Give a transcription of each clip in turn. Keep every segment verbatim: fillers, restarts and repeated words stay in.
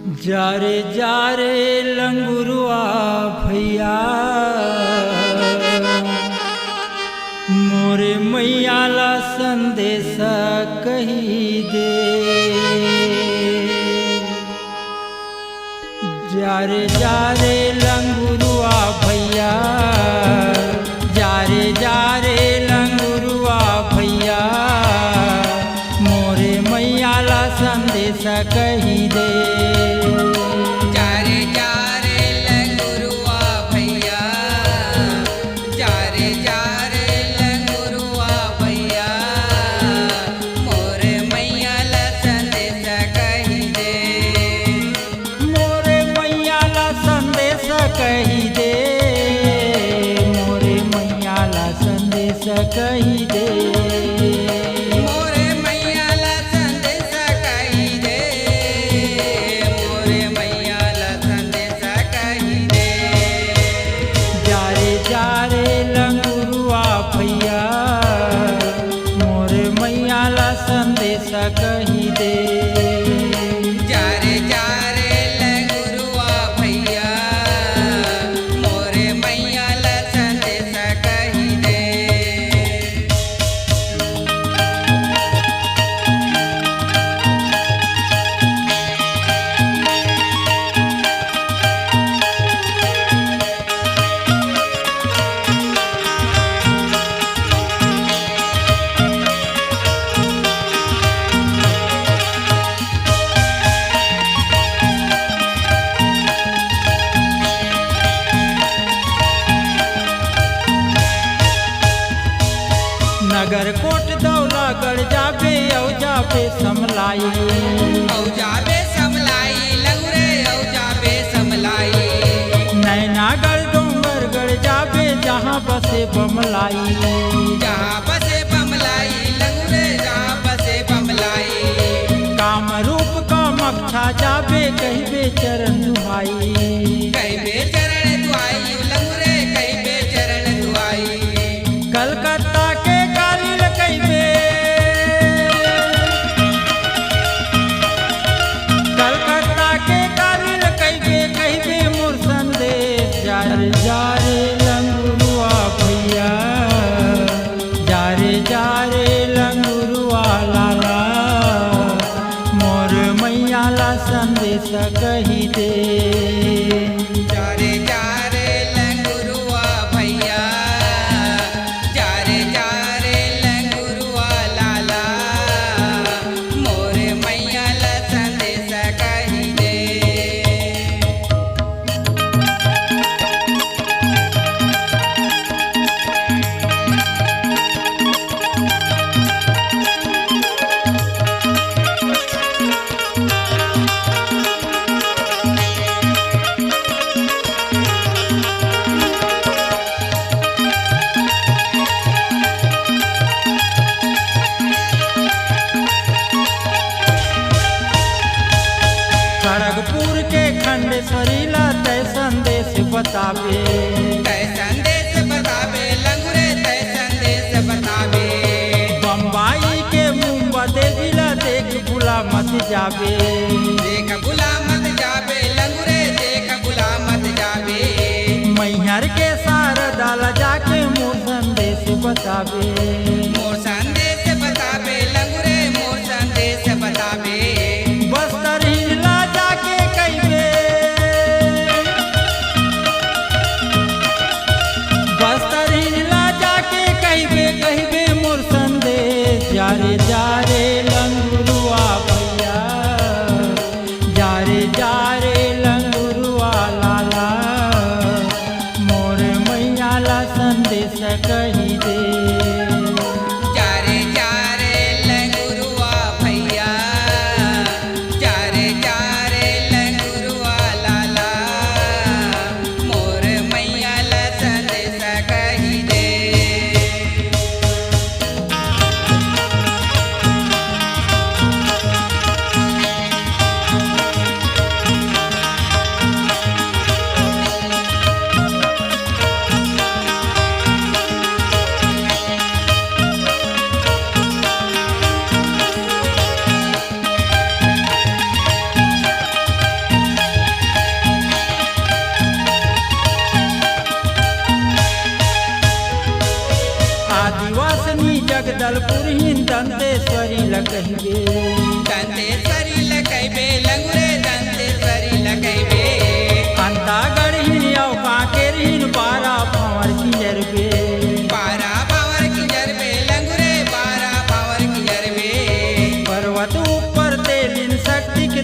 जा रे जा रे लंगुरुआ भैया, मोरे मैया ला संदेश कही दे। जा रे जा रे लंगुरुआ भैया, जा रे जा रे लंगुरुआ भैया, मोरे मैया ला संदेश कही दे। जा रे जा रे लंगुरुआ भैया, जा रे जा रे लंगुरुआ भैया, मोरे मैया ला संदेश कही दे। मोरे मैया ला संदेश कही दे, मोरे मैया ला संदेश कही दे। मोरे मैया ला संदेश कही दे, मोरे मैया ला संदेश कही दे। जा रे जा रे लंगुरुआ भैया, मोरे मैया ला संदेश कही दे। जा रे जा रे लंगुरुआ भैया, मोरे मैया ला संदेश कही दे। नगर कोट दौलागढ़ जाबे, अउ जाबे समलाई। अउ जाबे समलाई, लंगुरे, अउ जाबे समलाई। नैनागढ़ डोंगरगढ़ जाबे, जहाँ बसे बमलाई। जहाँ बसे बमलाई, लंगुरे, जहाँ बसे बमलाई। कामरूप कामाख्या जाबे, कहिबे चरण दुहाई। कहिबे चरण दुहाई, लंगुरे, कहिबे चरण दुहाई। कलकत्ता के काली ल कहिबे, कलकत्ता के काली ल कहिबे, कहिबे मोर संदेश। जा रे जा रे लंगुरुआ भैया, जा रे जा रे लंगुरुआ लाला, मोर मैया ला संदेश कही दे। जा रे जा रे लंगुरुआ भैया, जा रे जा रे लंगुरुआ लाला, मोर मैया ला संदेश कही दे। खड़गपुर के खंडेश्वरी ला तय संदेश बताबे। तय संदेश बताबे, लंगुरे तय संदेश बताबे। बम्बई के मुंबा देवी ला देख भुला मत जाबे। देख भुला मत जाबे, लंगुरे देख भुला मत जाबे। मैहर के शारदा ला जाके मोर संदेश बताबे। मोर संदेश बताबे, लंगुरे मोर संदेश बताबे। बस्तर हिल ला जाके कहिबे, बस्तर हिल ला जाके कहिबे, कहिबे मोर संदेश। जा रे जा रे लंगुरुआ भैया, जा रे जा रे लंगुरुआ लाला, मोर मैया ला संदेश कही दे।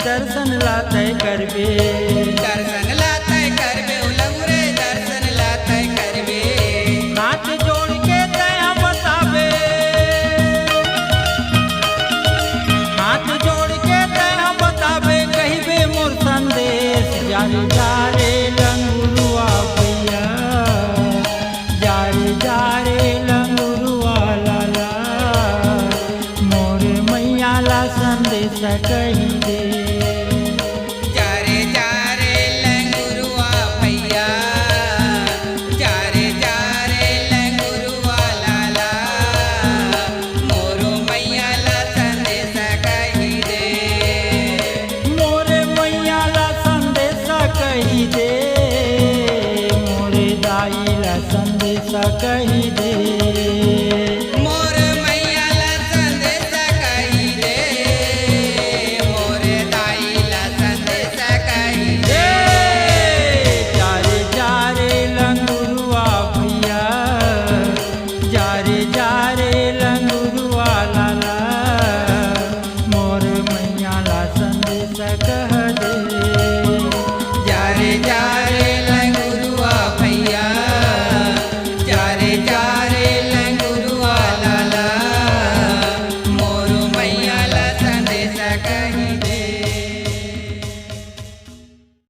दर्शन ला तय करबे। दर्शन ला तय करबे, ओ लंगुरे, दर्शन ला तय करबे। हाथ जोड़ के तय हम बताबे। हाथ जोड़ के तय हम बताबे, कहिबे मोर संदेश। जा रे, जा रे लंगुरुआ भैया, जा रे, जा रे लंगुरुआ लाला, मोर मैया ला संदेश कही दे। जा रे, जा रे लंगुरुआ भैया, जा रे, जा रे लंगुरुआ लाला, मोरो मैया ला संदेश कही दे। मोरे मैया ला संदेश कही दे, मोरे दाई ला संदेश कही दे। मोर मैया ला संदेश कही दे, मोर दाई ला संदेश कही दे। ए, जा रे, जा रे लंगुरुआ भैया, जा रे, जा रे लंगुरुआ लाला, मोर मैया ला संदेश कह दे।